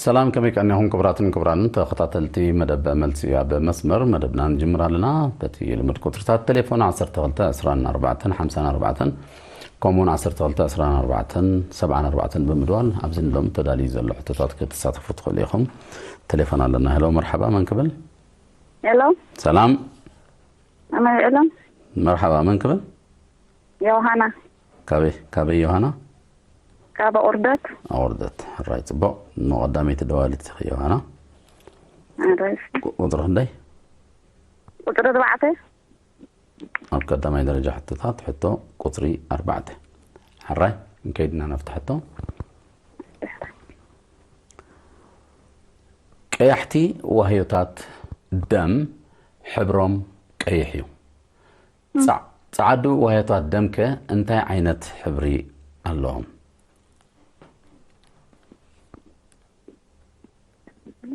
ሰላም፣ ከመይ ቀኒኹም ክቡራትን ክቡራንን ተኸታተልቲ መደብ መልሲ ኣብ መስመር? መደብና ንጅምር ኣለና። በቲ ልሙድ ቁጽርታት ቴሌፎን ዓሰርተ ክልተ ዕስራን ኣርባዕተን ሓምሳን ኣርባዕተን፣ ከምኡውን ዓሰርተ ክልተ ዕስራን ኣርባዕተን ሰብዓን ኣርባዕተን ብምድዋል ኣብዚ ንሎም ተዳልዩ ዘሎ ሕቶታት ክትሳተፉ ትኽእሉ ኢኹም። ቴሌፎን ኣለና። ሄሎ፣ መርሓባ፣ መን ክብል? ሄሎ፣ ሰላም። ኣመይ ሄሎ፣ መርሓባ፣ መን ክብል? ዮሃና ካበይ፣ ካበይ ዮሃና? ካብ ቁርደት። ኣወርደት። ሕራይ፣ ጽቡቕ። እሞ ቀዳመይቲ ደዋሊት ኢኺ ዮሃና። ኣረስ ቁ-፣ ቁጽሪ ክንደይ? ቁጽሪ ኣርባዕተ። ኣብ ቀዳማይ ደረጃ ሕቶታት፣ ሕቶ ቁጽሪ ኣርባዕተ። ሕራይ፣ እንከይድና ናብቲ ሕቶ። ቀያሕቲ ዋህዮታት ደም ሕብሮም ቀይሕ እዩ። ጻ-፣ ጻዓዱ ዋህዮታት ደምከ እንታይ ዓይነት ሕብሪ ኣለዎም?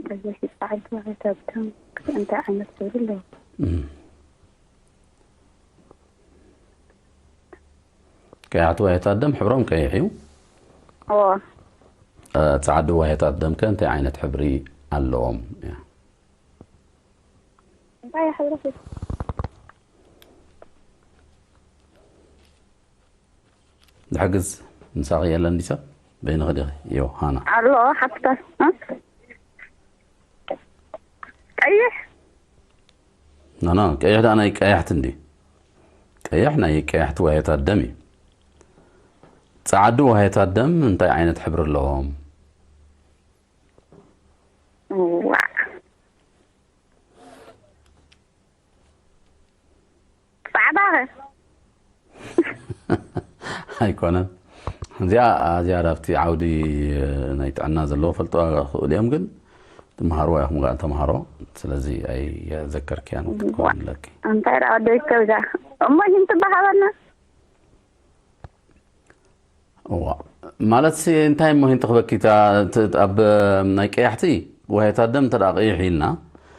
ቀያሕቲ ጻዓዱ ዋህዮታት ደም እንታይ ዓይነት ሕብሪ ኣለዎም? እም። ቀያሕቲ ዋህዮታት ደም ሕብሮም ቀይሕ እዩ። እዎ። እ፣ ጻዓዱ ዋህዮታት ደምከ እንታይ ዓይነት ሕብሪ ኣለዎም? እያ። እንታይ ሕብሪ? ዝሕግዝ ምሳኺ የለን ዲሰብ? በይንኺ ዲኺ? ዮሃና። ኣሎ፣ ሓፍታ። እ? ቀይሕ? ኖ፣ ኖ፣ ቀይሕ ደኣ ናይ ቀያሕቲ እንዲ። ቀይሕ ናይ ቀያሕቲ ዋህዮታት ደም እዩ። ጻዓዱ ዋህዮታት ደም እንታይ ዓይነት ሕብሪ ኣለዎም? ዋዕ። ጻዕዳ ኸ? ኣይኮነን። እዚኣ፣ እዚኣ ኣብቲ ዓውዲ ናይ ጥዕና ዘለዎ ፈልጦ ክእሉ እዮም፣ ግን ትምሃርዋ ኢኹም ጋር ተምሃሮ። ስለዚ ኣይዘከርክያን ክትኮን ኣለኪ። እንታይ ደኣ ወደይ ከብዛ። እሞ ይህን ትበሃበና? እዋ። ማለት ሲ እንታይ እሞ ሂንቲ ክበኪታ ት-፣ ኣብ ናይ ቀያሕቲ ዋህዮታት ደም እንተ ደኣ ቀይሕ ኢልና፣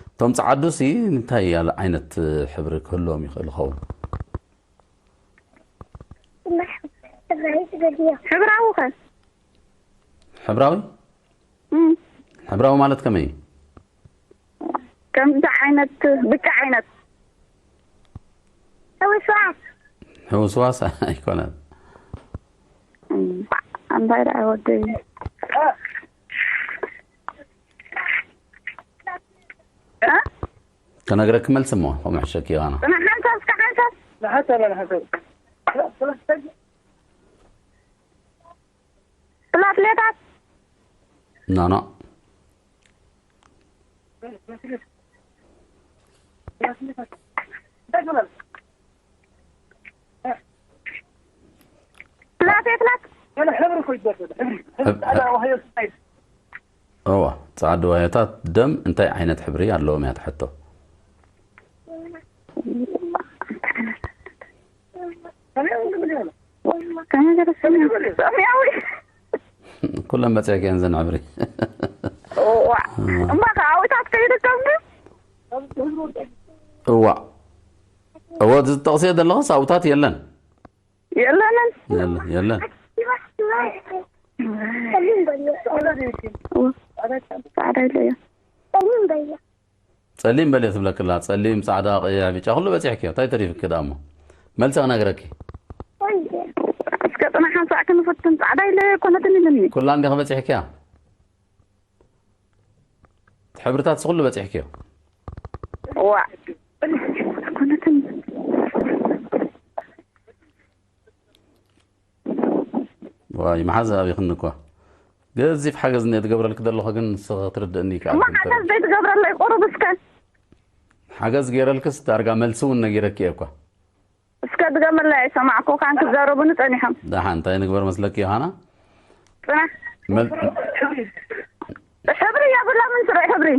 እቶም ጻዓዱ ሲ እንታይ ያለ ዓይነት ሕብሪ ክህልዎም ይኽእል ይኸውን? ሕብራዊ ኸ? ሕብራዊ? እም። ሕብራዊ ማለት ከመይ? ከምዚ ዓይነት፣ ብጫ ዓይነት። ሕውስዋስ። ሕውስዋስ ኣይኮነን። እምባዕ፣ እንታይ ደኣ ወደይ? እ? ከነግረኪ መልሲ እሞ፣ ከምኡ ሕሸኪ ዮሃና። ንሓንሳብ እስከ ሓንሳብ። ንሓንሳብ፣ ንሓንሳብ። ፕላትሌታት። ኖ፣ ኖ። ፕላትሌታት። ገለ ሕብሪ እኮ ይበደል፣ ሕብሪ። ሕብ-፣ ጻዕዳ ዋህዮ ስታይ። እዋ፣ ጻዓዱ ዋህዮታት ደም እንታይ ዓይነት ሕብሪ ኣለዎም እያ ትሕቶ። ከመይ ገለ ሰማያዊ። ሰማያዊ። ኩለን በጺሐኪ እየን ዘን ሕብሪ። እዋ። እምባ ከ ኣዊታት ከይድከም ግን? እዋ። እዎ፣ ዝጠቕስዮ ዘለኹስ ኣብታት የለን። የለንን። የለን፣ የለን። ጻዕዳ ኢለ እየ። ጸሊም በልዮ ትብለክላ። ጸሊም፣ ጻዕዳ፣ ቀይሕ፣ ብጫ፣ ኩሉ በጺሕክዮ። እንታይ ተሪፍኪ ደኣ እሞ? መልሲ ክነግረኪ። እስከ ጽናሕ ሓንሳዕ ክንፍትን። ጻዕዳ ኢለ ኣይኮነትን ኢልኒ። ኩላ እንዲኺ በጺሕክያ። እቲ ሕብርታት ኩሉ በጺሕክዮ። ዋ። ኣይኮነትን። ዋይ፣ መሓዛ ኣቢኽኒ እኳ። ገዚፍ ሓገዝ እኒኦ ትገብረልኪ ዘለኹ፣ ግን ንስኺ ክትርድእኒ ይከኣል እሞ ግን ሓገዝ ዘይትገብረለይ ቁሩብ እስከ። ሓገዝ ገይረልክስ ዳርጋ መልሲ እውን ነጊረኪ እየ እኳ። እስከ ድገመለይ፣ ኣይሰማዕኩኻን ክዛረቡኒ ጸኒሖም። ደሓን እንታይ ንግበር መስለኪ ዮሃና? ጽናሕ። መል-፣ ሕብሪ የብሎምን ስሩዕ ሕብሪ።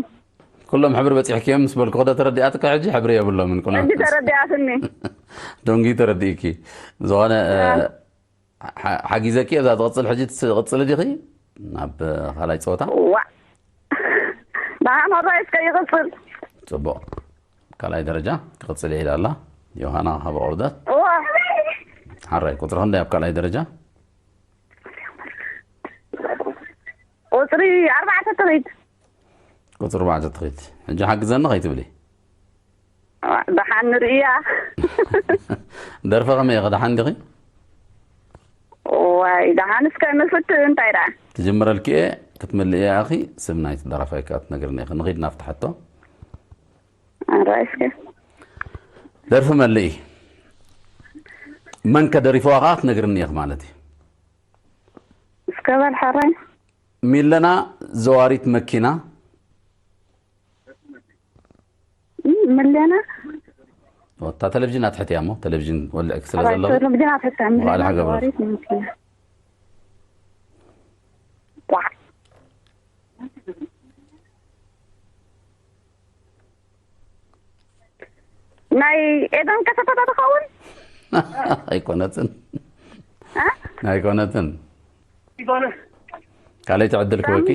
ኩሎም ሕብሪ በጺሕኪ እዮም ምስ በልኩ፣ ከደ ተረዲኣትካ ሕጂ ሕብሪ የብሎምን ኩሎም። ሕጂ ተረዲኣትኒ። ደንጉዩ ተረዲእኪ። ዝኾነ፣ እ፣ እ። ሓ-፣ ሓጊዘኪ እዛ ትቕጽል ሕጂ ትስ-፣ ትቕጽሊ ዲኺ ናብ ካልኣይ ጸወታ? ዋ። ደሓን ሕራይ እስከ ይቕጽል። ጽቡቕ። ካልኣይ ደረጃ ክቕጽል ይኽእል ኣላ። ዮሃና ካብ ኦርደት። ዋ። ሓራይ ቁጽሪ ክንደይ ኣብ ካልኣይ ደረጃ? ቁፅሪ ኣርባዕተ ትኺድ። ቁፅሪ ኣርባዕተ ትኺድ። ሕጂ ሓግዘኒ ከይትብሊ። ደሓን ንርእያ። ደርፈ ከመይ ኢኺ? ደሓን ዲኺ? ዋይ፣ ደሓን እስከ ንፍት እንታይ ደኣ? ትጅምረልኪ እየ፣ ክትምልእያ ኢኺ። ስም ናይቲ ደራፋይ ከኣ ትነግርኒ ኢኺ። ንኺድ ናብቲ ሕቶ። ኣረ እስከ። ደርፊ መልኢ። መን ከ ደሪፍዋ ከኣ ክትነግርኒ ኢኺ ማለት እዩ። እስከ በል ሓራይ። ሚለና ዘዋሪት መኪና። እም፣ ሚለና? እታ ቴሌቪዥን ኣትሕትያ እሞ፣ ቴሌቪዥን ወልዕኪ ስለ ኣባይ ዘለኹ። ቴሌቪዥን ኣትሕትያ፣ ሚለና ዋዕላ ሓገብ ዘዋሪት መኪና። ቋዕ። ናይ ኤደን ከሰተታ ትኸውን? ኣይኮነትን። እ? ኣይኮነትን። ካልኣይ ትዕድል ክበኪ።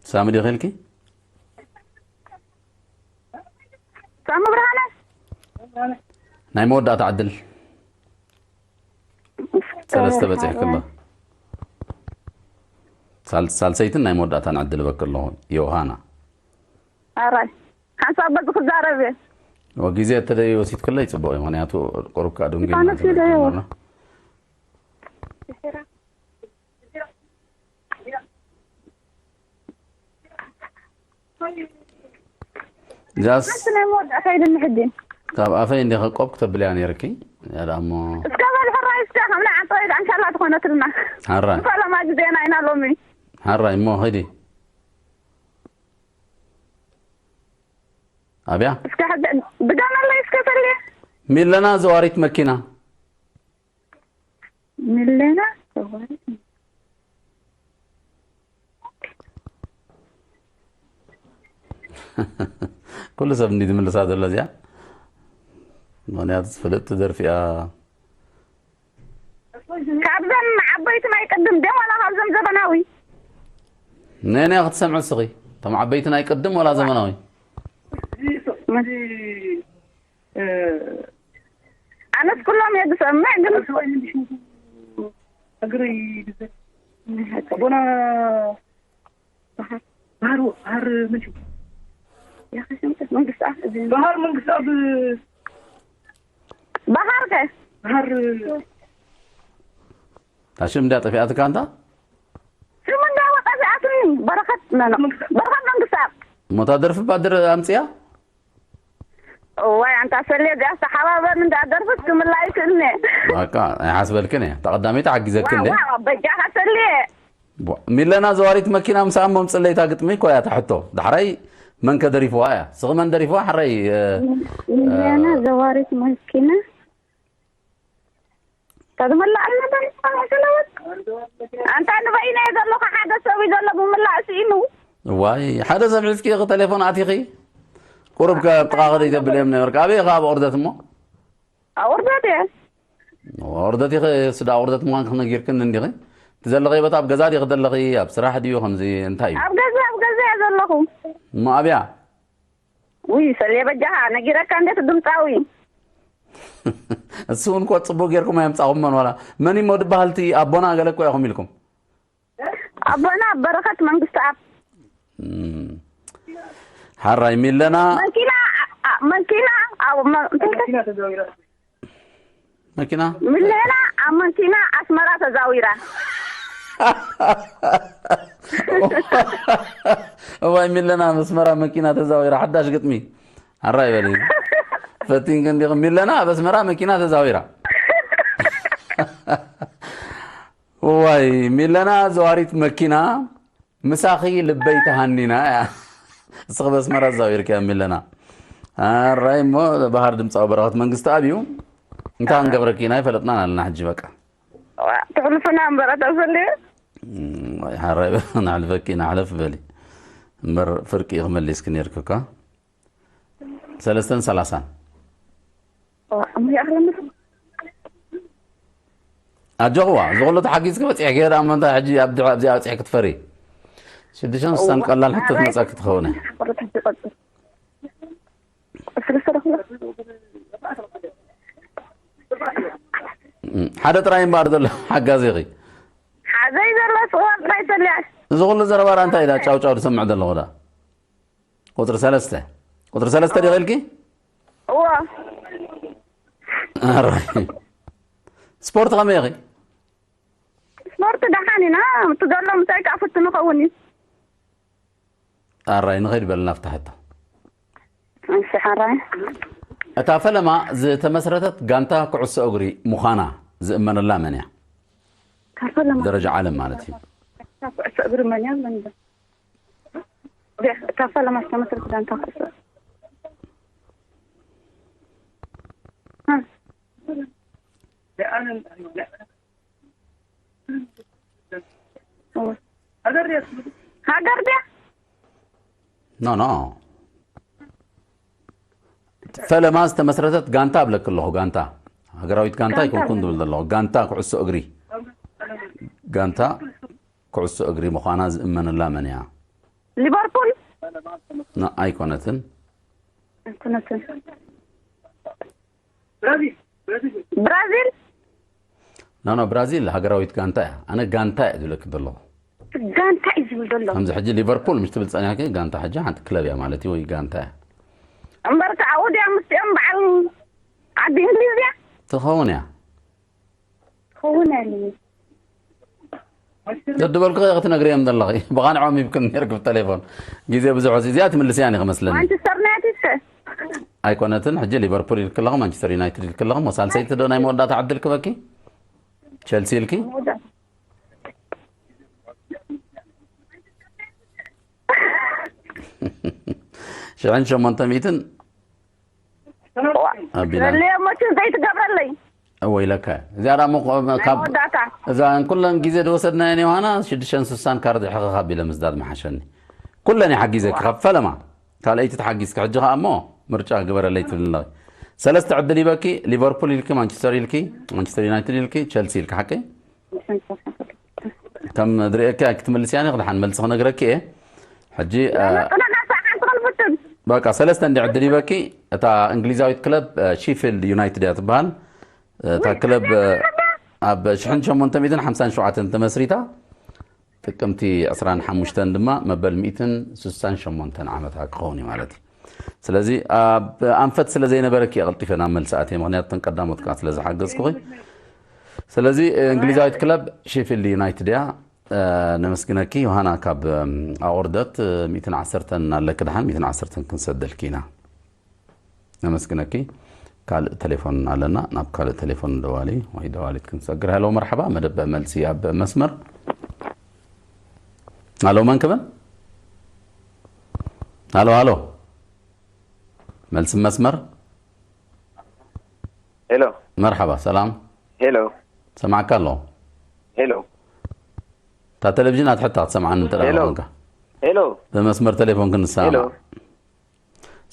ሳሚ ዲኺ ኢልኪ? ሳሚ ብርሃነ። ናይ መወዳእታ ዕድል። ሰለስተ በፂሕኪ ኣሎ። ሳል-፣ ሳልሰይትን ናይ መወዳእታን ዕድል በኪ ኣለኹ። ዮሃና። ኣራይ። ሓንሳብ በዚ ክዛረብ እየ። ወ-፣ ግዜ እተደይ ወሲድክለይ ፅቡቕ እዩ። ምኽንያቱ ቁሩብ ከዓ ደንጊና ዮሃንስ ስለ ይደዮ። ጀመርና። ጃስ። ሓንቲ ናይ መወዳእታ ኢልኒ ሕጂ። ካብ ኣፈይ እንዲኺ ቆብ ክተብልያ ነይርኪ። ያ ደኣ እሞ። እስከ በል ሕራይ እስከ ከም ንዓንቶ ኢድ ኣንሻላ ትኾነትልና። ሓራይ። ፈለማ ግዜና ኢና ሎሚ። ሓራይ እሞ ሂዲ። ኣብያ። እስከ ሕጂ ድገመለይ እስከ ሰልየ። ሚለና ዘዋሪት መኪና። ሚለና ዘዋሪት። ኩሉ ሰብ እንዲ ዝምልሳ ዘሎ እዚኣ። ምኽንያቱ ፍልጥቲ ደርፊ እያ። ካብዘን ዓበይቲ ናይ ቅድም ድዮም ዋላ ካብዘን ዘበናዊ? ነየናይ ክትሰምዒ እስኺ? እቶም ዓበይቲ ናይ ቅድም ዋላ ዘመናዊ? ኣነስ ኩሎም እየ ዝሰምዕ፣ ግን እግሪ ኣቦና ባህር፣ ባህር መን ሽሙ? መንግስቱ ኣብ እዚ ባህር መንግስቱ ኣብ ባህር ከ? ባህር እታ ሽም እንድያ ጠፊኣትካ ኣንታ? ሽም እንድያ ጠፊኣትኒ። በረኸት፣ ኖ፣ ኖ። በረኸት መንግስቱ ኣብ እሞ እታ ደርፊ እባ ድር-፣ ኣምፅያ? እዋይ፣ ኣንታ ሰሌ፣ እዚኣ ዝተሓባበርን ደኣ ደርፍስ ክምላ ይክእልኒ። በቃ፣ ኣይሓስበልክን እየ። እታ ቀዳመይቲ ሓጊዘኪ እንደ። ዋው፣ ዋው፣ በጃኻ ሰሌ። ቧ-፣ ሚለና ዘዋሪት መኪና ምሳኣ እሞ ምፅለይ እታ ግጥሚ እኮ እያ እታ ሕቶ። ዳሕራይ መን ከ ደሪፍዋ እያ? ስኺ መን ደሪፍዋ? ሕራይ፣ እ፣ ሚለና እ፣ ዘዋሪት መኪና። ተዝመላእ ኣለና፣ ሰለወት። ኣንታ ንበይነ እየ ዘለኹ፣ ሓደ ሰብ እዩ ዘሎ፣ ምምላእ ስኢኑ። እዋይ፣ ሓደ ሰብ ሒዝኪ ኢኺ ቴሌፎን ኣቲኺ? ቁሩብ ከ ጥቓኺ ዘይተብልዮም ነበርካ። ኣበይ ኢኺ? ኣብ ኦርደት እሞ? ኣብ ኦርደት እየ። ኦርደት ኢኺ፣ ስዳ ኦርደት ምዃንኪ ነጊርክኒ እንዲኺ? እቲ ዘለኽዮ ቦታ ኣብ ገዛ ዲኺ ዘለኺ? ኣብ ስራሕ ድዩ? ከምዚ እንታይ እዩ? ኣብ ገዛ፣ ኣብ ገዛ እየ ዘለኹ። እሞ ኣብያ? ውይ፣ ሰልየ በጃኻ፣ ነጊረካ እንዴት ድምፃዊ? እሱ እውን እኮ ፅቡቅ ጌርኩም ኣየምፃኹሞን ዋላ። መን እሞ ድበሃል እቲ ኣቦና ገለ እኮ ኢኹም ኢልኩም። ኣቦና በረኸት መንግስቱ ኣብ። እም። ሓራይ ሚለና። መኪና፣ ኣ-፣ ኣ-፣ መኪና፣ ኣብ መ-፣ መኪና ተዛዊራ። መኪና? ሚለና ኣብ መኪና ኣስመራ ተዛዊራ። እዋይ ሚለና ኣብ ኣስመራ መኪና ተዛዊራ። ሓዳሽ ግጥሚ። ሓራይ በሊ። ፈቲንኪ እንዲኺ። ሚለና ኣብ ኣስመራ መኪና ተዛዊራ። እዋይ ሚለና ዘዋሪት መኪና። ምሳኺ ልበይ ተሃኒና እያ። እስኺ በስመራ ዛዊርኪ እያ ሚለና። ኣራይ እሞ ባህር ድምፃዊ በረኸት መንግስቲ ኣብ እዩ። እንታይ ክንገብረኪ ኢና ኣይፈለጥናን ኣለና ሕጂ በቃ። ዋ፣ ትሕልፉና እምበር ኣተሰልዩ። እም፣ ወይ ሓራይ በ-፣ ናሕልፈኪ ኢና፣ ሓለፍ በሊ። እምበር ፍርቂ ኢኺ መሊስኪ ነይርኪ እኳ። ሰለስተን ሰላሳን። ዋ፣ እምቢ ኣኽለምስ። ኣጆኽዋ፣ እዚ ኩሉ ተሓጊዝኪ በፂሕኪ፣ ደኣ እሞ እንታይ ሕጂ ኣብ ድሕሪ ኣብዚኣ በፂሕኪ ትፈሪ? ሽዱሽተን ስሳን እዋ፣ ቀላል ሕቶ ኣባይ ትመፃኪ ትኸውን እያ። ቁርጥ ሕጂ ቀፅል። ቁፅሪ ሰለስተ። እም፣ ሓደ ጥራይ እምበኣር ዘሎ ሓጋዚኺ። ሓ-፣ ዘይዘሎ ስዋ ጥራይ ሰልያሽ። እዚ ኩሉ ዘረባ ዳ እንታይ ኢዳ ጫው ጫው ዝሰምዕ ዘለኹ ዳ? ቁፅሪ ሰለስተ። ቁፅሪ ሰለስተ ዲኺ ኢልኪ? እዎ። ኣራይ። ስፖርት ከመይ ኢኺ? ስፖርት ደሓን ኢና። እቲ ዘሎ ምሳይ ከዓ ፍቱ ንኸውን እዩ። ኣራይ ንኸይድ በልና ኣብታ ሕቶ። እሺ ሓራይ። እታ ፈለማ ዝተመስረተት ጋንታ ኩዕሶ እግሪ ምዃና ዝእመነላ መን እያ? እታ ፈለማ ደረጃ ዓለም ማለት እዩ። ኩዕሶ እግሪ መን እያ? መን እያ? እታ ፈለማ ዝተመስረተት ጋንታ ኩዕሶ ሃገር ድያ? ኖ ኖ። ፈለማ ዝተመስረተት ጋንታ እብለኪ ኣለኹ። ጋንታ፣ ሃገራዊት ጋንታ ጋንታ። ኣይኮንኩን ዝብል ዘለኹ፣ ጋንታ ኩዕሶ እግሪ። ጋንታ ኩዕሶ እግሪ ምዃና ዝእመነላ መን እያ? ሊቨርፑል። ና ኣይኮነትን። ኣይኮነትን። ብራዚል። ኖ ኖ፣ ብራዚል ሃገራዊት ጋንታ እያ። ኣነ ጋንታ እየ ዝብለኪ ዘለኹ። ጋንታ እዩ ዝብል ዘሎ። ከምዚ ሕጂ ሊቨርፑል ምሽ ትብል ጸኒሕኪ፣ ጋንታ ሕጂ ሓንቲ ክለብ እያ ማለት እዩ፣ ወይ ጋንታ እያ። እምበር ከዓ ኣብኡ ድያ ምስኦም በዓል ዓዲ እንግሊዝ እያ? ትኸውን እያ። ትኸውን እያ። ደድበልኩ ክትነግርዮም ዘለኺ። ብቓንዖም ሂብክን ነርክ ብተሌፎን። ግዜ ብዙሕ ወሲድ። እዚኣ ትምልስያ እኔ ክመስለኒ። ማንቸስተር ዩናይትድ ከ? ኣይኮነትን። ሕጂ ሊቨርፑል ኢልክለኹ፣ ማንቸስተር ዩናይትድ ኢልክለኹ፣ ሞ ሳልሰይቲ ዶ ናይ መወዳእታ ዕድል ክበኪ? ቸልሲ ኢልኪ? ሽሕን ሸሞንተ ሚእትን ኣቢላ። ዘድልዮ መችን ዘይትገብረለይ። እወ ኢለካ። እዚኣ ደኣ እሞ ናይ ካብ መወዳእታ። እዛ ኩለን ግዜ ዝወሰድናየን ዮሃና ሽዱሽተን ስሳን ካርድ ሕኸኽ ኣቢለ ምስዳድ ምሓሸኒ። ኩለን ይሓጊዘኪ ካብ ፈለማ። ካልኣይቲ ተሓጊዝኪ፣ ሕጂ ኸኣ እሞ ምርጫ ግበረለይ ትብልኒ ኣለኺ። ሰለስተ ዕድል ይበኪ፣ ሊቨርፑል ኢልኪ፣ ማንቸስተር ኢልኪ፣ ማንቸስተር ዩናይትድ ኢልኪ፣ ቸልሲ ኢልኪ፣ ሓቀይ? ከም ዝርእየኪ ኣይክትምልስያን ኢኺ፣ ድሓን መልሲ ክነግረኪ እየ። ሕጂ፣ እ፣ በቃ ሰለስተ እንዲ ዕድል ይበኪ። እታ እንግሊዛዊት ክለብ፣ እ፣ ሺፊልድ ዩናይትድ እያ ትበሃል። እታ ክለብ፣ እ፣ ኣብ ሽሕን ሸሞንተ ሚእትን ሓምሳን ሸውዓተን ተመስሪታ፣ ጥቅምቲ ዕስራን ሓሙሽተን ድማ መበል ሚእትን ስሳን ሸሞንተን ዓመታ ክኸውን እዩ ማለት እዩ። ስለዚ ኣብ ኣንፈት ስለ ዘይነበረኪ እየ ቀልጢፈ ናብ መልሲ ኣትየ፣ ምኽንያቱ እተን ቀዳሞት ከዓ ስለ ዝሓገዝኩኺ። ስለዚ፣ እ፣ እንግሊዛዊት ክለብ ሺፊልድ ዩናይትድ እያ። እ፣ ነመስግነኪ ዮሃና ካብ፣ እም፣ ኣቑርደት፣ እ፣ ሚእትን ዓሰርተን ኣለኪ ድሓን፣ ሚእትን ዓሰርተን ክንሰደልኪ ኢና። ነመስግነኪ። ካልእ ቴሌፎን ኣለና፣ ናብ ካልእ ቴሌፎን ደዋሊ ወይ ደዋሊት ክንሰግር። ሄሎ መርሓባ፣ መደብ መልሲ ኣብ መስመር። ሃሎ መን ክብል? ሃሎ፣ ሃሎ። መልሲ መስመር። ሄሎ። መርሓባ፣ ሰላም። ሄሎ። ሰማዕካ ኣለኹ። ሄሎ። እታ ቴሌቪዥን ኣትሕታ ክትሰምዓኒ እንተ ደኣ ሄሎ። ኮንካ። ሄሎ። ብመስመር ቴሌፎን ክንሰማማዕ። ሄሎ።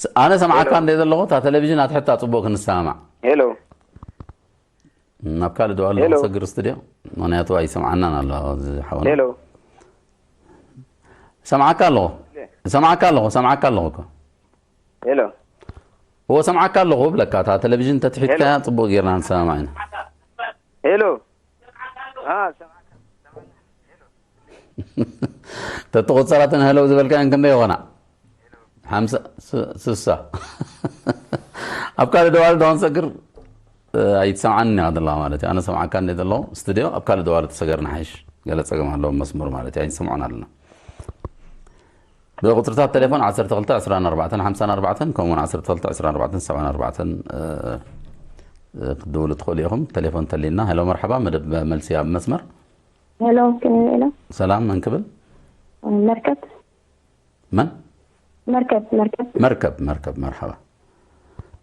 ስ-፣ ኣነ ሰምዓካ ሄሎ። እንደ ዘለኹ፣ እታ ቴሌቪዥን ኣትሕታ ጽቡቕ ክንሰማማዕ። ሄሎ። ናብ ካልእ ደዋል ሄሎ። ንኽሰግር ስቱድዮ፣ ምኽንያቱ ኣይሰምዓናን ኣሎ፣ እዚ ሓውና። ሄሎ። ሰምዓካ ኣለኹ። ሰምዓካ ኣለኹ፣ ሰምዓካ ኣለኹ እኮ። ሄሎ። እዎ፣ ሰምዓካ ኣለኹ ብለካ፣ እታ ቴሌቪዥን ተትሒትካያ ሄሎ። ጽቡቕ ጌርና ንሰማማዕ ኢና። ሄሎ። አ፣ ሰምዓካ። ተተቖጸራተን ሄሎ ዝበልካየን ክንደይ ይኾና? ሓምሳ፣ ስ-፣ ስሳ። ኣብ ካልእ ደዋል ዶ ክንሰግር? እ፣ ኣይትሰምዓንን ኢኻ ዘለኻ ማለት እዩ። ኣነ ሰምዓካ እንደ ዘለኹ ስቱድዮ፣ ኣብ ካልእ ደዋል ተሰገር ንሓይሽ። ገለ ጸገም ኣለዎ መስመር ማለት እዩ። ኣይንሰምዖን ኣለና። ብቁጽርታት ቴሌፎን ዓሰርተ ክልተ ዕስራን ኣርባዕተን ሓምሳን ኣርባዕተን፣ ከምኡውን ዓሰርተ ክልተ ዕስራን ኣርባዕተን ሰብዓን ኣርባዕተን፣ እ፣ እ፣ ክትድውሉ ትኽእሉ ኢኹም። ቴሌፎን ተሊና። ሄሎ፣ መርሓባ፣ መደብ መልሲ ኣብ መስመር። ሄሎ፣ ሄሎ። ሰላም፣ መን ክብል? መርከብ። መን? መርከብ፣ መርከብ። መርከብ፣ መርከብ፣ መርሓባ።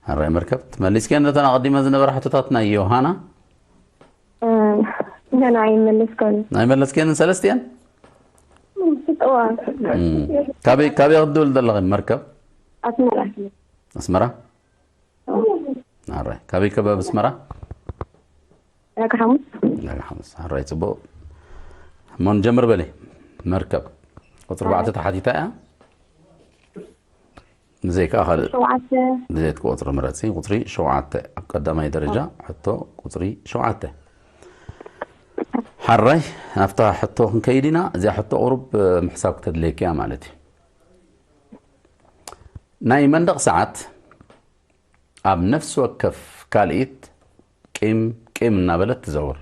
ሕራይ መርከብ፣ ትመሊስክየን ነተን ኣቐዲመ ዝነበራ ሕቶታት ናይ ዮሃና? እ፣ ገና ኣይመለስኩን። ኣይመለስክየንን ሰለስቲኤን? እዋ። እም። ካበይ፣ ካበይ ክትድውል ዘለኺ መርከብ? ኣስመራ። ኣስመራ? እዋ። ኣራይ። ካበይ ከባቢ ኣስመራ? ዳጋ ሓሙስ። ዳጋ ሓሙስ። ኣራይ፣ ጽቡቕ። እሞ ንጀምር በሊ። መርከብ። ቁጽሪ ኣርባዕተ ኣራይ። ተሓቲታ እያ። ብዘይካ ካልእ ሸውዓተ። ብዘይካ ቁጽሪ ምረጽ። ቁጽሪ ሸውዓተ። ኣብ ቀዳማይ ደረጃ ሕቶ ቁጽሪ ሸውዓተ። ኣራይ፣ ኣብታ ሕቶ ክንከይድ ኢና። እዚኣ ሕቶ ቁሩብ ምሕሳብ ክተድልየኪ እያ ማለት እዩ። ናይ መንደቕ ሰዓት ኣብ ነፍሲ ወከፍ ካልኢት ቂም ቂም እናበለት ትዘውር።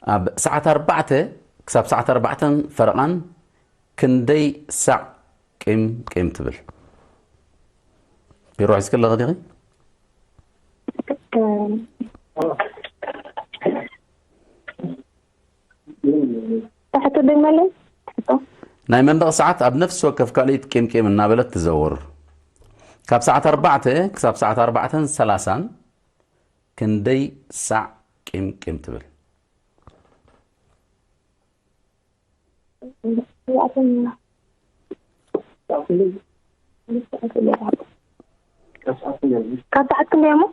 ኣብ ሰዓት ኣርባዕተ ክሳብ ሰዓት ኣርባዕተን ፈረቓን ክንደይ ሳዕ ቂም ቂም ትብል? ቢሮ ሒዝኪ ኣለኺ ዲኺ? ሕቶ ደግመለይ። ሕቶ ናይ መንደቕ ሰዓት ኣብ ነፍሲ ወከፍ ካልኢት ቂም ቂም እናበለት ትዘውር። ካብ ሰዓት ኣርባዕተ ክሳብ ሰዓት ኣርባዕተን ሰላሳን ክንደይ ሳዕ ቂም ቂም ትብል? ካብ ሰዓት ክንደይ እሞ?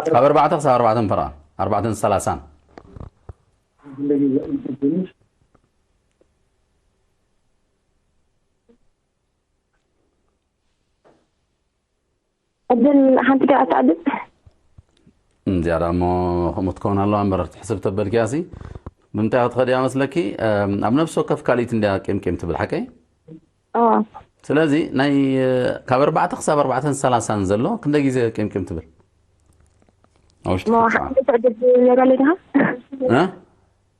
ካብ ኣርባዕተ ክሳብ ኣርባዕተን ፈረቓን፣ ኣርባዕተን ሰላሳን። ዕድል ሓንቲ ዲኣ ትዓድል? እዚኣ እሞ ከምኡ ትከውን ኣለዋ እምበር ትሕስብ ተበልኪያ ሲ ብምንታይ ክትኸድያ መስለኪ? ኣብ ነብሲ ወከፍ ካልኢት እንድያ ቂምቂም ትብል ሓቀይ? ስለዚ ናይ ካብ ኣርባዕተ ክሳብ ኣርባዕተን ሰላሳን ዘሎ ክንደይ ግዜ ቂምቂም ትብል? ኣብ ውሽጢ ሞ ክልተ ሰዓት። ሓንቲ ትዕድል ነይራ ኣለይ ድኻ? እ?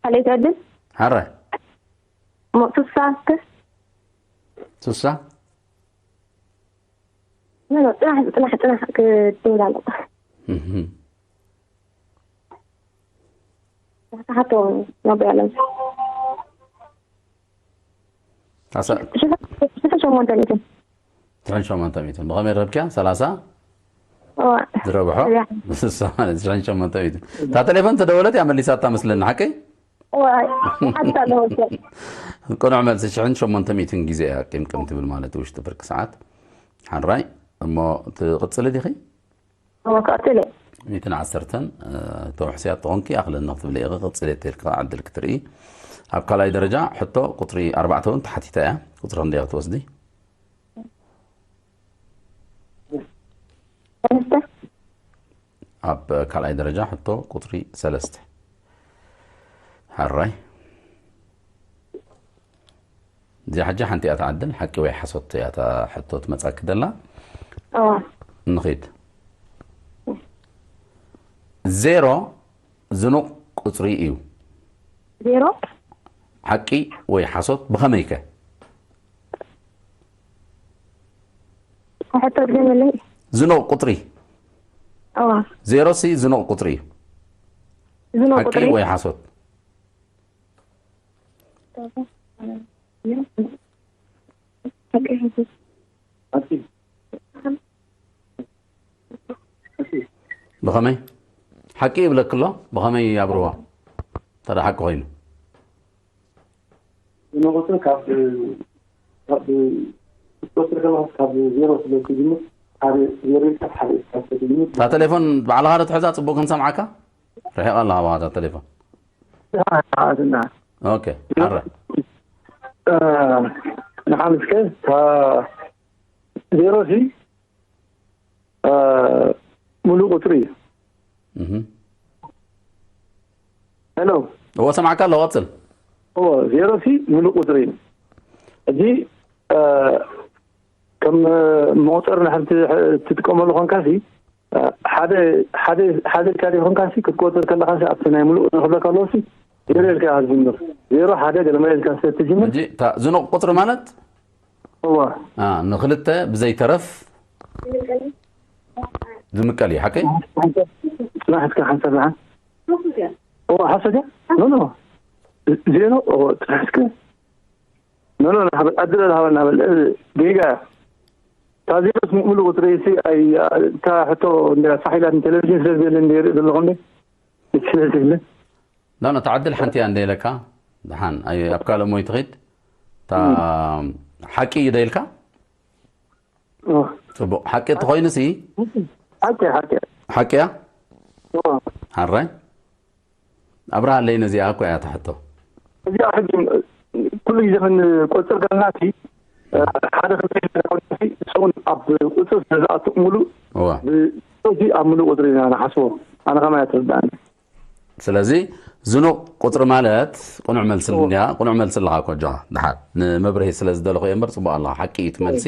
ካልኣይ ትዕድል? ሓረ ሞ ሱሳ እስከ? ሱሳ? ኖ፣ ኖ፣ ጽናሕ፣ ጽናሕ፣ ጽናሕ ክትብል ኣለካ። እህ። ተሓቶ ነብያለን። ታሳ- ሽሕ-፣ ሽሕ ሸሞንተ ሚእትን። ትሽዓን ሸሞንተ ሚእትን። ብኸመይ ረብኪያ? ሰላሳ? እዋ። ዝረብሖ? እያ። ስሳ ማለት ትሽዓን ሸሞንተ ሚእትን። እታ ቴሌፎን ተደወለት እያ መሊሳታ መስለኒ፣ ሓቀይ? እዋ፣ ሓታ ኣለዎ ሰብ። ቅኑዕ መልሲ፣ ሽሕን ሸሞንተ ሚእትን ግዜ እያ ቅምቅም ትብል ማለት ውሽጢ ፍርቂ ሰዓት። ሓራይ፣ እሞ ትቕጽሊ ዲኺ? እዋ፣ ክቕጽል እየ። ሚእትን ዓሰርተን፣ እ፣ ተውሕስያ ተኾንኪ ኣኽለኒ ክትብሊ ኢኺ፣ ቅጽል እየ ተልካ ዕድል ክትርኢ። ኣብ ካልኣይ ደረጃ ሕቶ ቁጽሪ ኣርባዕተ እውን ተሓቲታ እያ። ቁጽሪ ክንደይ ክትወስዲ? ሰለስተ። ኣብ ካልኣይ ደረጃ ሕቶ ቁጽሪ ሰለስተ። ሓራይ። እዚኣ ሕጂ ሓንቲ እያ ትዓድል፣ ሓቂ ወይ ሓሶት እያ እታ ሕቶ ትመጻኪ ደላ። እዋ። ንኺድ። ዜሮ ዝኑቕ ቁጽሪ እዩ። ዜሮ? ሓቂ ወይ ሓሶት ብኸመይ ከ? ሕቶ ድገመለይ። ዝኑቕ ቁጽሪ። እዋ። ዜሮ ሲ ዝኑቕ ቁጽሪ እዩ። ዝኑቕ ሓቂ ቁጽሪ? ወይ ሓሶት? ብኸመይ? ሓቂ ይብለኪ ኣሎ፣ ብኸመይ ኣብርዋ? እንተ ደኣ ሓቂ ኮይኑ። ንቑጽሪ ካብ፣ ካብ ክትቆጽር ከለኻ ካብ ዜሮ ስለ እትጅምር፣ ሓደ ዜሮ ኢልካ ሓደ ኢልካ ስለ እትጅምር። እታ ቴሌፎን ባዕልኻ ዶ ትሕዛ ጽቡቕ ክንሰምዓካ? ርሒቓ ኣለኻ ባኻ እታ ቴሌፎን። ኣትና። ኦኬ፣ ሓረ። እ፣ ንሓምስከ፣ እታ ዜሮ ሲ፣ እ፣ ሙሉእ ቁጽሪ እዩ። እህ። ሄሎ። እዎ፣ ሰምዓካ ኣለኹ፣ ቀጽል። እዎ፣ ዜሮ ሲ ሙሉእ ቁጽሪ እዩ። ሕጂ፣ እ፣ ከም መቑጸሪ ንድሕር እትጥቀመሉ ኮንካ ሲ፣ ሓደ፣ ሓደ፣ ሓደ ኢልካ ዘይኮንካ ሲ፣ ክትቆጽር ከለኻ ሲ፣ ኣብቲ ናይ ሙሉእ ንኽብለካ ኣለዎ ሲ፣ ዜሮ ኢልካ ኢኻ ትጅምር። ዜሮ፣ ሓደ፣ ገለ መለ ኢልካ ስለ እትጅምር። ሕጂ፣ እታ ዝኑቕ ቁጽሪ ማለት? እዋ። አ፣ ንኽልተ ብዘይተረፍ ዝምቀል እዩ፣ ሓቀይ? ጽናሕ እስከ ሓንሳብ ዝሓን። እዋ፣ ሓሶት እያ? ኖ፣ ኖ። ዜሮ፣ እዋ፣ ጽናሕ እስከ። ኖ፣ ኖ፣ ኖ፣ ሓበ-፣ ዕድል ሃበና በል። እ፣ ጌጋ እያ። እታ ዜሮስ ሙሉ ቁጽሪ ሲ፣ ኣይ፣ እታ ሕቶ እንድያ ሳሕ ኢላትኒ፣ ቴሌቪዥን ስለ ዝበለ እንድየ ይርኢ ዘለኹ እንዴ? እቲ ስለ ዝብለ። ኖ፣ ኖ፣ እታ ዕድል ሓንቲ እያ እንደ ኢለካ። ደሓን፣ ኣይ፣ ኣብ ካልእ ሞይ ትኺድ። እታ እም። ሓቂ እዩ ዶ ኢልካ? ኦ። ጽቡቕ። ሓቂ እንተኾይኑ ሲ? ሓቂ፣ ሓቂ። ሓቂ እያ? ኦ። ሓራይ? ኣብርሃለይ ነዚኣ እኮ እያ እታ ሕቶ። እዚኣ ሕጂ ኩሉ ግዜ ክንቆጽር ከለና ሲ፣ ሓደ ክልተ ኢልና ከለና ሲ፣ ሰውን ኣብ ቁጽሪ ስለ ዝኣቱ ሙሉእ፣ እዋ። ብ-፣ እዚ ኣብ ሙሉእ ቁጽሪ ኢና ንሓስቦ። ኣነ ከማይ እያ ትርድኣኒ። ስለዚ ዝኑቕ ቁጽሪ ማለት ቅኑዕ መልሲ እንድያ፣ ቅኑዕ መልሲ ኣለኻ ኮጆኻ። ደሓር ንመብርሂ ስለ ዝደለኹ እየ እምበር ጽቡቕ ኣለኻ። ሓቂ እዩ እቲ መልሲ።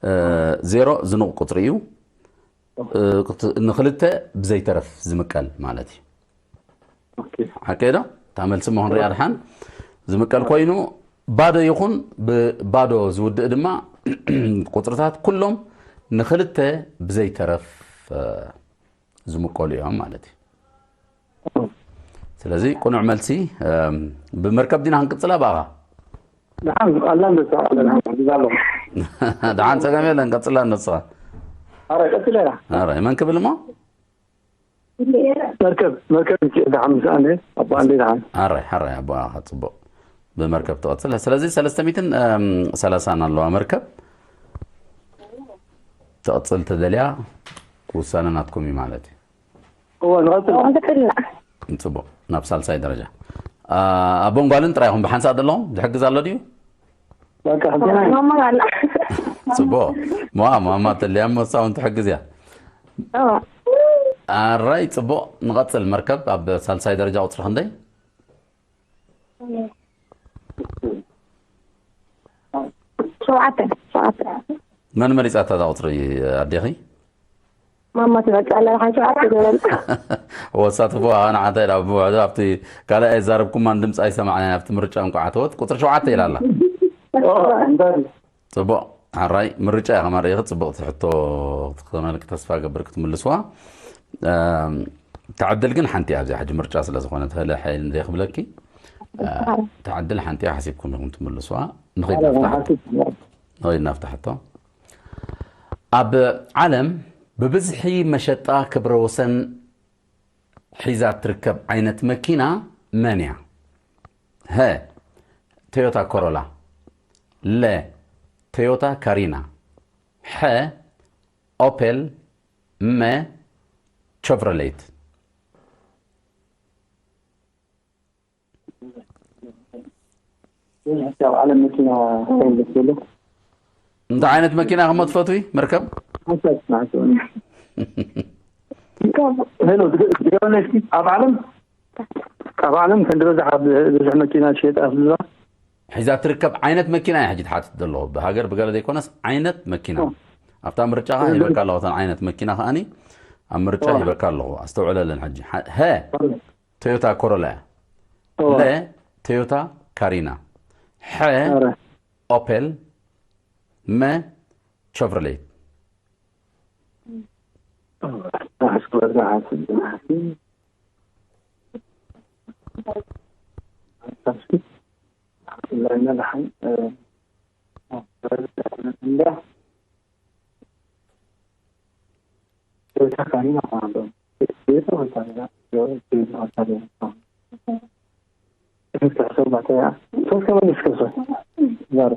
እ፣ ዜሮ ዝኑቕ ቁጽሪ እዩ። እ፣ ክት-፣ ንኽልተ ብዘይተረፍ ዝምቀል ማለት እዩ። ሓቂ ዶ? እታ መልሲ እሞ ክንሪኣ ድሓን። ዝምቀል ኮይኑ ባዶ ይኹን ብባዶ ዝውድእ ድማ ቁጽርታት ኩሎም ንኽልተ ብዘይተረፍ፣ እ፣ ዝምቀሉ እዮም ማለት እዩ። ስለዚ ቅኑዕ መልሲ፣ እም፣ ብመርከብ ዲና ክንቅጽላ ብኣኻ? ደሓን ዝቃላ ንሳ ኣለና፣ ንዛ ኣለኹ። ደሓን ጸገም የለን፣ ቀጽላ ንስኻ። ኣረ፣ ቀጽለና። ኣረ፣ መን ክብል እሞ? መርከብ፣ መርከብ እንጂ ደሓን ምስ ኣነ፣ ኣቦ ኣንዴ ደሓን። ኣረ፣ ኣረ፣ ኣቦ ኣኻ ጽቡቕ። ብመርከብ ትቐጽል። ስለዚ ሰለስተ ሚእትን፣ እም፣ ሰላሳን ኣለዋ መርከብ። ትቐጽል ተደልያ፣ ውሳነ ናትኩም እዩ ማለት እዩ። እወ፣ ንቐጽል። እወ፣ ንቐጽልና። ጽቡቕ፣ ናብ ሳልሳይ ደረጃ። ኣ፣ ኣቦን ጓልን ጥራይ ኢኹም ብሓንሳእ ዘለኹም? ዝሕግዝ ኣሎ ድዩ? በቃ፣ ሕጂ ናይ ማማ ኣላ። ጽቡቕ። ማ-፣ ማማ ተልያ እሞ እሳ እውን ትሕግዝ እያ። እወ። ኣራይ፣ ጽቡቕ። ንቐጽል። መርከብ ኣብ ሳልሳይ ደረጃ ቁጽሪ ክንደይ? ሸውዓተ፣ ሸውዓተ። መን መሪጻታ እዛ ቁጽሪ ኣዴኺ? ማማ ትመጽእ ኣላ፣ ደሓን ሸውዓተ ዝበለና። ወሳትፎ ኣነ ዓንታይ ናብ ምውዕዶ ኣብቲ ካልኣይ ኣይዛረብኩማን ድምፂ ኣይሰማዕናን ኣብቲ ምርጫ እንቋዕ ኣተወት ቁጽሪ ሸውዓተ ኢላ ኣላ። ኦ፣ እምበር። ጽቡቕ፣ ሓራይ ምርጫ ኢኻ መሪእኺ፣ ጽቡቕቲ ሕቶ ክትኾነልኪ ተስፋ እገብር ክትምልስዋ። እም፣ ተዕድል ግን ሓንቲ እያ፣ ኣብዚ ሕጂ ምርጫ ስለ ዝኾነ፣ ተለ ሓይል እንደ ክብለኪ፣ እ፣ ተዕድል ሓንቲ እያ፣ ሓሲብኩም ኢኹም ትምልስዋ። ንኸይድ ናብታ ሕቶ። ንኸይድ ናብታ ሕቶ። ኣብ ዓለም ብብዝሒ መሸጣ ክብረ ወሰን ሒዛ ትርከብ ዓይነት መኪና መን እያ? ሀ፣ ቶዮታ ኮሮላ፣ ለ፣ ቶዮታ ካሪና፣ ሐ፣ ኦፔል፣ መ፣ ቸቭሮሌት። ብዙሕ ኣብ ዓለም መኪና እንታይ ደስ ይብሎ? እንታይ ዓይነት መኪና ኢኹም ትፈትዊ? መርከብ? ሓሳብ ናቸው። ሄሎ፣ ድገ-፣ ድገመለይ እስኪ። ኣብ ዓለም፣ ኣብ ዓለም ክንዲ በዝሓ ብ-፣ ብዙሕ መኪና ትሸጣ ኣብ ዝባ? ሒዛ ትርከብ ዓይነት መኪና እያ ሕጂ ትሓትት ዘለኹ። ብሃገር ብገለ ዘይኮነስ ዓይነት መኪና። ኦ። ኣብታ ምርጫኻ ሂበካ ኣለኹ እተን ዓይነት መኪና ከኣኒ ኣብ ምርጫ ኦ። ሂበካ ኣለኹ። ኣስተውዕለለን ሕጂ። ሓ-፣ ሀ፣ ኦ። ቶዮታ ኮሮላ እያ። ኦ። ለ፣ ቶዮታ ካሪና። ሐ፣ ኧረ። ኦፔል። መ፣ ቸቭሮሌት። ኦ፣ እስኪ በዛ ሓንቲ፣ ሓንቲ። እስኪ፣ እስኪ፣ እ፣ እንዳ ቶዮታ ካሪና እኮ ኣሎ። ቶዮታ ወይ ካሪና? ቶዮታ ወይ ካሪና? ትሕሰብ ባታ እያ። ሶስት ከመን እስከ ሶስት። ዛሩ።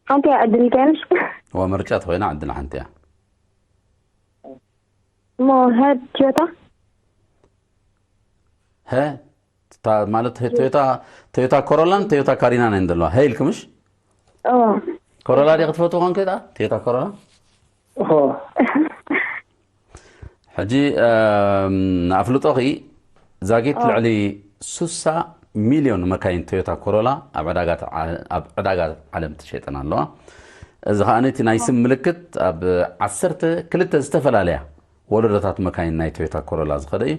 ሓንቲ እያ ዕድል ከንሽ። እዋ፣ ምርጫ ተኾይና ዕድል ሓንቲ እያ። እሞ ሀ ቶዮታ? ሀ፣ ታ-፣ ማለት ቶዮታ፣ ቶዮታ ኮሮላን ቶዮታ ካሪናን እየን ዘለዋ። ሀ ኢልኪ ምሽ? እዎ። ኮሮላ ዲኺ ትፈትዎ ኮንኪ እታ? ቶዮታ ኮሮላ? እዎ። ሕጂ፣ እም፣ ንኣፍልጦኺ ዛጊት እዎ። ልዕሊ ሱሳ ሚልዮን መካይን ቶዮታ ኮሮላ ኣብ ዕዳጋ ተ-፣ ኣብ ዕዳጋ ዓለም ተሸይጠን ኣለዋ። እዚ ኸኣ ነቲ ናይ ስም ምልክት ኣብ ዓሰርተ ክልተ ዝተፈላለያ ወለዶታት መካይን ናይ ቶዮታ ኮሮላ ዝኸደ እዩ።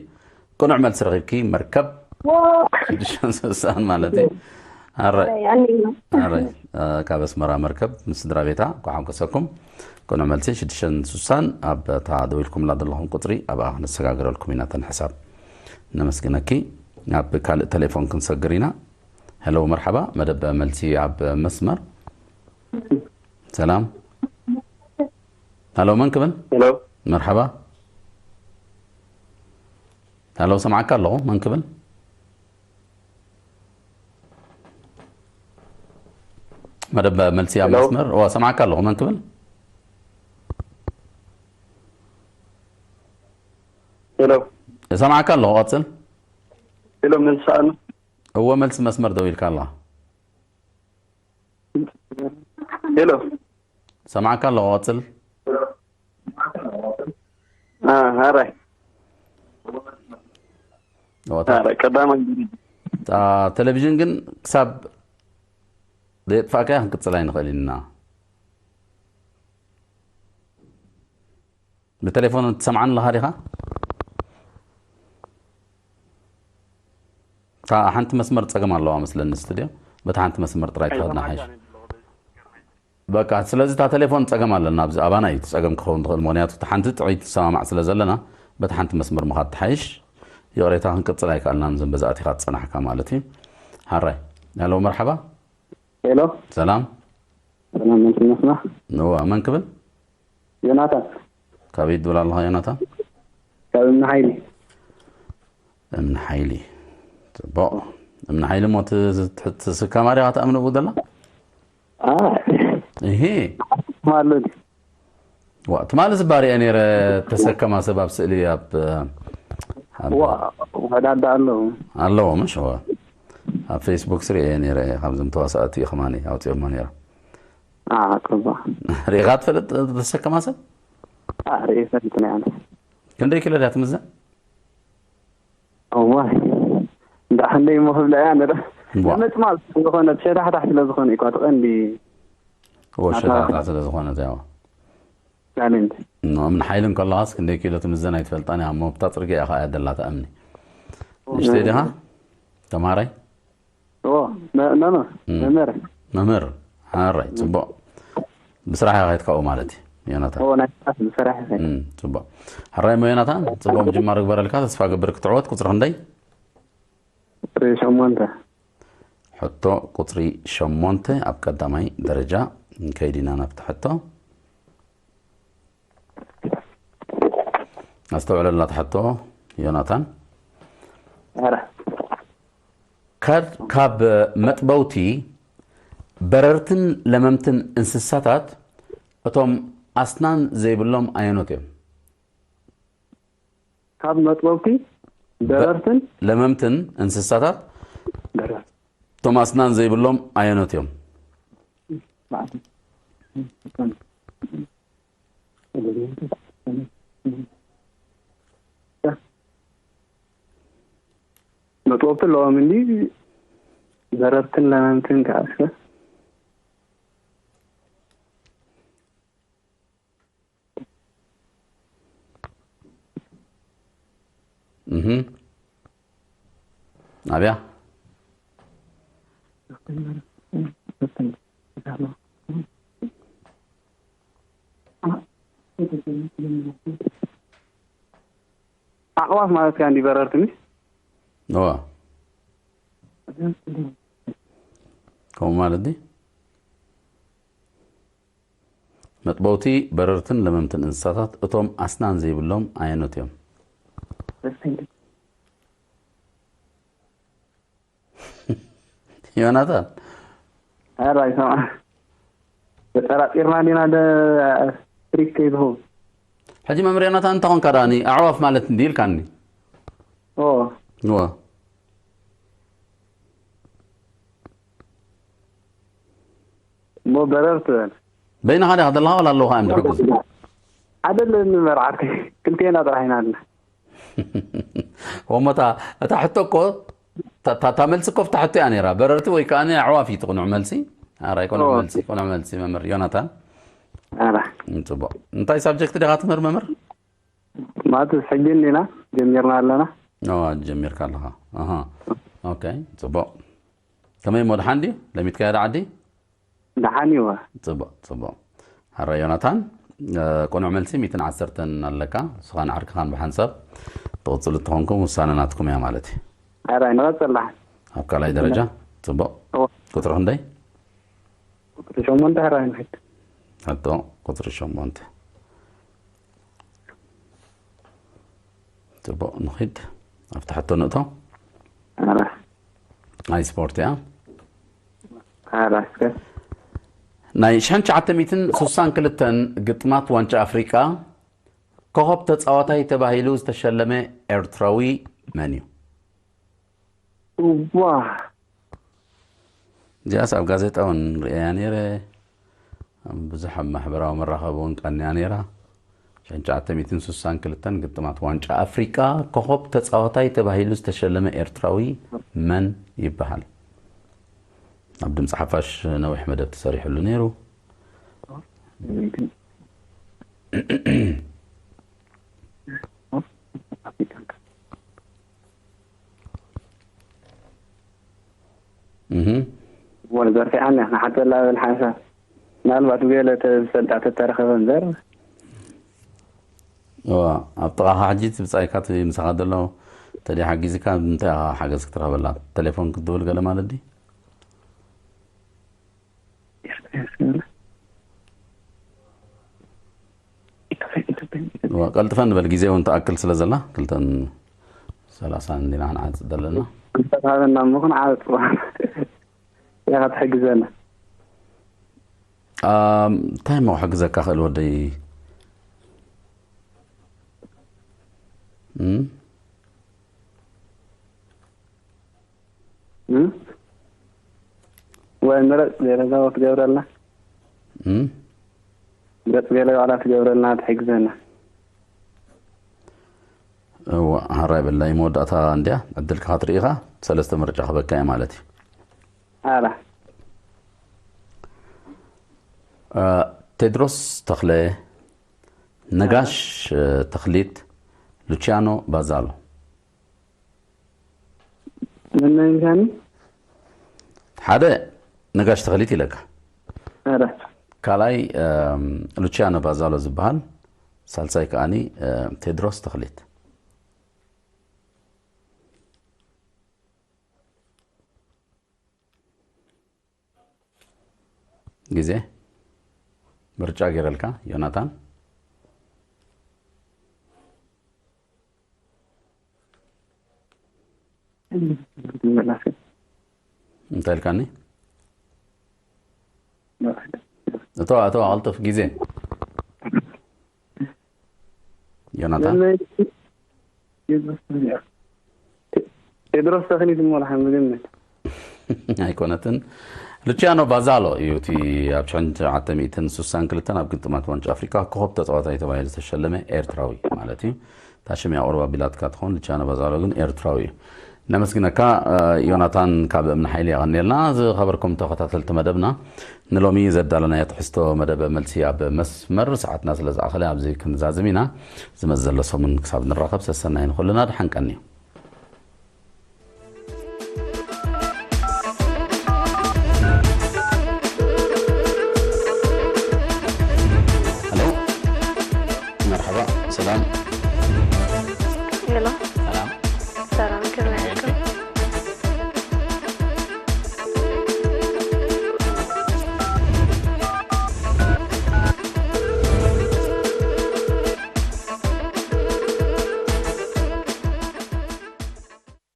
ቅኑዕ መልሲ ረኺብኪ፣ መርከብ ዎ! ሽዱሽተ ስሳን ማለት እዩ። ኣራይ። ኣራይ፣ ኣነይ ነው። ኣራይ፣ እ፣ ካብ ኣስመራ መርከብ ምስ ስድራ ቤታ፣ እንኳዕ ሓጎሰኩም። ቅኑዕ መልሲ ሽዱሽተ ስሳን ኣብ እታ ደዊልኩምላ ዘለኹም ቁጽሪ ኣብኣ ክነሰጋግረልኩም ኢና እተን ሕሳብ። ነመስግነኪ። ናብ ካልእ ቴሌፎን ክንሰግር ኢና። ሄሎ፣ መርሓባ፣ መደብ መልሲ ኣብ መስመር። ሰላም። ሃሎ፣ መን ክብል? ሄሎ። መርሓባ። ሃሎ፣ ሰምዓካ ኣለኹ። መን ክብል? መደብ መልሲ ኣብ ሄሎ። መስመር። እዋ፣ ሰምዓካ ኣለኹ። መን ክብል? ሄሎ። ሰምዓካ ኣለኹ። ቀጽል። ሄሎ፣ መልሲ ኣሉ። እወ፣ መልሲ መስመር ደው ኢልካ ኣለኻ። ሄሎ። ሰማዕካ ኣለኹ፣ ቀጽል። አ፣ ኣራይ። እታ ቴሌቪዥን ግን ክሳብ ዘየጥፋእካያ ክንቅጽል ኣይንኽእል ኢና። ብቴሌፎን ትሰምዓኒ ኣለኻ ዲኻ? እታ ሓንቲ መስመር ጸገም ኣለዋ መስለኒ ስቱድዮ። በታ ሓንቲ መስመር ጥራይ ትኸድና ሓይሽ። በቃ ስለዚ እታ ቴሌፎን ጸገም ኣለና ኣብዚ ኣባና እዩ እቲ ጸገም ክኸውን ዝኽእል፣ ምኽንያቱ እታ ሓንቲ ጥዑይ ትሰማማዕ ስለ ዘለና በታ ሓንቲ መስመር ምኻድ ትሓይሽ። ይቕሬታ ክንቅጽል ኣይከኣልናን፣ ዘን በዛ ኣቲኻ ዝጸናሕካ ማለት እዩ። ሓራይ። ሄሎ፣ መርሓባ። ሄሎ። ሰላም። ሰላም፣ መን ትመስላ? ንዋ፣ መን ክብል? ዮናታን። ካበይ ትብል ኣለኻ ዮናታን? ካብ እምኒ ሓይሊ። እምኒ ሓይሊ። ጽቡቕ። እምኒ ሓይሊ እሞ እቲ፣ እቲ ስካማ ዲኻ ተኣምንኡ ዘላ? አ፣ እሂ። ማሉን። ዋ፣ ትማሊ ዝባሪአ ነይረ ተሰከማ ሰብ ኣብ ስእሊ ኣብ፣ ኣብ ዋ፣ ወዳዳ ኣለዉ። ኣለዎ፣ ምሽ? ዋ። ኣብ ፌስቡክ ስሪኤ ነይረ፣ ካብዞም ተዋሳእቲ እዩ ከማኒ ኣውፂኦሞ ነይረ። አ፣ ጽቡቕ። ሪኢኻ ትፈልጥ ተሰከማ ሰብ? አ፣ ሪኤ ፈልጥ ነይ ኣነ። ክንደይ ኪሎ ድያ ትምዘን? እዋይ። እንዳ ክንደይ እሞ ክብላ እያ ነረ። ዋ። ንምጥማዝ ዝኾነ፣ ሸታሕታሕ ስለ ዝኾነ እኳ ትቐንዲ። ኦ፣ ናታ ሸታሕታሕ ስለ ዝኾነ እዚኣ። ቻሌንጅ። ኖ፣ እምኒ ሓይሊ እንከለኻስ ክንደይ ኪሎ ትምዘን ኣይትፈልጣን እያ። እሞ ኣብታ ጽርግያ ኢኻ እያ ደላ ትኣምኒ። ኦ፣ ንእሽተይ ዲኻ? ተማሃራይ? ኦ፣ መ-፣ መምህር፣ እም። መምህር። መምህር። ሓራይ፣ ጽቡቕ። ብስራሕ ኢኻ ከይትካኡ ማለት እዩ፣ ዮናታን። ኦ፣ ናይ ስራሕ፣ ብስራሕ ኢኻ። እም፣ ጽቡቕ። ሓራይ እሞ ዮናታን፣ ጽቡቕ ምጅማር እግበረልካ። ተስፋ ገብር ክትዕወት። ቁጽሪ ክንደይ? ቁጽሪ ሸሞንተ። ሕቶ ቁጽሪ ሸሞንተ ኣብ ቀዳማይ ደረጃ። ንከይድ ኢና ናብቲ ሕቶ። ኣስተውዕለላ ትሕቶ ዮናታን። ኧረ። ካብ፣ ካብ መጥበውቲ በረርትን ለመምትን እንስሳታት እቶም ኣስናን ዘይብሎም ኣየኖት እዮም? ካብ መጥበውቲ በ-፣ በረርትን ለመምትን እንስሳታት በረር-፣ እቶም ኣስናን ዘይብሎም ኣየኖት እዮም? መጥበብቲ ኣለዎም እንዲ በረርትን ለመምትን ከኣ እስከ። እህ። ኣብያ። ኣዕዋፍ ማለት ከኣ እንዲ በረርቲ ምስ? እዋ። ከምኡ ማለት ድዩ? መጥበውቲ በረርትን ለመምትን እንስሳታት እቶም ኣስናን ዘይብሎም ኣየኖት እዮም? ዮናታን። ኧረ ኣይሰምዓ። ተጠራጢርና ዲና ደ-፣ ትሪክ ከይትኸውን። ሕጂ መምህር ዮናታን እንታይ ኾንካ ደኣ? ኣዕዋፍ ማለት እንዲ ኢልካኒ። ኦ። እወ። እሞ በረር ትበል። በይንኻ ዲኻ ዘለኻ ዋላ ኣለዉኻ እዮም ዝሕግዙ? ሓደ ኣለኒ መርዓርተይ። ክልቴና ጥራሕ ኢና ኣለና። እሞ እታ፣ እታ ሕቶ እኮ፣ እታ፣ እታ፣ እታ መልሲ እኮ ኣብታ ሕቶ እያ ነይራ። በረርቲ ወይ ከኣ ኣዕዋፍ እዩ እቲ ቅኑዕ መልሲ። ኣራይ፣ ቅኑዕ ኦ። መልሲ፣ ቅኑዕ መልሲ መምህር ዮናታን። ኣራ። እም፣ ጽቡቕ። እንታይ ሳብጀክት ዲኻ ትምህር መምህር? ማትስ ሕጂ እንዲና ጀሚርና ኣለና። ኦ፣ ጀሚርካ ኣለኻ። ኣሃ። ኦኬ፣ ጽቡቕ። ከመይ እሞ፣ ደሓን ድዩ? ለሚትካያ ዶ ዓዲ? ደሓን እዩ። ጽቡቕ፣ ጽቡቕ። ሕራይ ዮናታን፣ እ፣ ቅኑዕ መልሲ ሚእትን ዓሰርተን ኣለካ። ንስኻን ዓርክኻን ብሓንሳብ ትቕጽሉ እንተኾንኩም ውሳነ ናትኩም እያ ማለት እዩ። ሕራይ ንቐጽል ደሓን። ኣብ ካልኣይ ደረጃ፣ ጽቡቕ። እወ። ቁጽሪ ክንደይ? ቁጽሪ ሸሞንተ ሕራይ ንኺድ። ሕቶ ቁጽሪ ሸሞንተ። ጽቡቕ፣ ንኺድ። ኣብቲ ሕቶ ንእቶ። ኣረ። ናይ ስፖርት እያ። ኣረ፣ እስከ። ናይ ሽሕን ትሽዓተ ሚእትን ስሳን ክልተን ግጥማት ዋንጫ ኣፍሪቃ ኮኸብ ተጻዋታይ ተባሂሉ ዝተሸለመ ኤርትራዊ መን እዩ? እዋ። እዚኣስ ኣብ ጋዜጣ እውን ርእየያ ነይረ። ኣብ ብዙሕ ኣብ ማሕበራዊ መራኸቢ እውን ቀንያ ነይራ። ሸዓተ ሚእትን ስሳን ክልተን ግጥማት ዋንጫ ኣፍሪቃ ኮኸብ ተጻዋታይ ተባሂሉ ዝተሸለመ ኤርትራዊ መን ይበሃል? ኣብ ድምፂ ሓፋሽ ነዊሕ መደብ ተሰሪሕሉ ነይሩ። እህ። ወን ዘርፊዓና ንሓተላ በል ሓንሳ። ምናልባት ገለ ተዝፈልጣ ተተረኸበ እምበር። እዋ፣ ኣብ ጥቓኻ ሕጂ እቲ ብጻይካ እቲ ምሳኻ ዘሎ ተዲ ሓጊዝካ እንታይ ኢኻ ሓገዝ ክትረኸበላ? ቴሌፎን ክትድውል ገለ ማለት ድዩ? እዋ፣ ቀልጥፈ ንበል፣ ግዜ እውን ትኣክል ስለ ዘላ፣ ክልተን ሰላሳን እንዲና ክንዓጽ ዘለና። እንተትሃበና እሞ ክንዓጽ። ኢኻ ትሕግዘና። ኣም፣ እንታይ እሞ ክሕግዘካ ክእል ወደይ? እም? እም? ወይ ምረጽ ገለ እዛ ክትገብረልና። እም? ምረጽ ገለ ዋዕላ ትገብረልና ትሕግዘና። እዋ፣ ሃራይ በላይ መወዳእታ እንድያ፣ ዕድልካ ክትርኢ ኢኻ፣ ሰለስተ ምርጫ ክበካ እየ ማለት እዩ። ኣላ። እ፣ ቴድሮስ ተኽለ፣ ነጋሽ፣ እ፣ ተኽሊት፣ ሉቺያኖ ባዛሎ። መን መን ኢልካኒ? ሓደ ነጋሽ ተኽሊት ኢለካ። ኣረ። ካልኣይ፣ እም፣ ሉቺያኖ ባዛሎ ዝበሃል፣ ሳልሳይ ከኣኒ፣ እ፣ ቴድሮስ ተኽሊት። ግዜ ምርጫ ገይረልካ ዮናታን። እንታይ ኢልካኒ? እቶ፣ እቶ፣ ኣቕልጥፍ ግዜ። ዮናታን? ቴድሮስ ተኽሊት እሞ ልሓን ዝግምት። ኣይኮነትን። ሉቺያኖ ባዛሎ እዩ እቲ ኣብ ሽሕን ትሽዓተ ሚእትን ስሳን ክልተን ኣብ ግጥማት ዋንጫ ኣፍሪቃ ኮኸብ ተጻዋታይ ተባሂሉ ዝተሸለመ ኤርትራዊ ማለት እዩ። እታ ሽም እያ ቁሩብ ኣቢላትካ ትኸውን፣ ሉቺያኖ ባዛሎ ግን ኤርትራዊ እዩ። ነመስግነካ፣ እ፣ ዮናታን ካብ እምኒ ሓይሊ የቐንየልና። ዝኸበርኩም ተኸታተልቲ መደብና፣ ንሎሚ ዘዳለናዮ ትሕዝቶ መደብ መልሲ ኣብ መስመር ሰዓትና ስለ ዝኣኸለ ኣብዚ ክንዛዝም ኢና። ዝመጽእ ዘሎ ሰሙን ክሳብ ንራኸብ ሰሰናይ ንኹልና፣ ደሓን ቀንዩ። ሄሎ፣ መርሓባ፣ ሰላም። ሄሎ።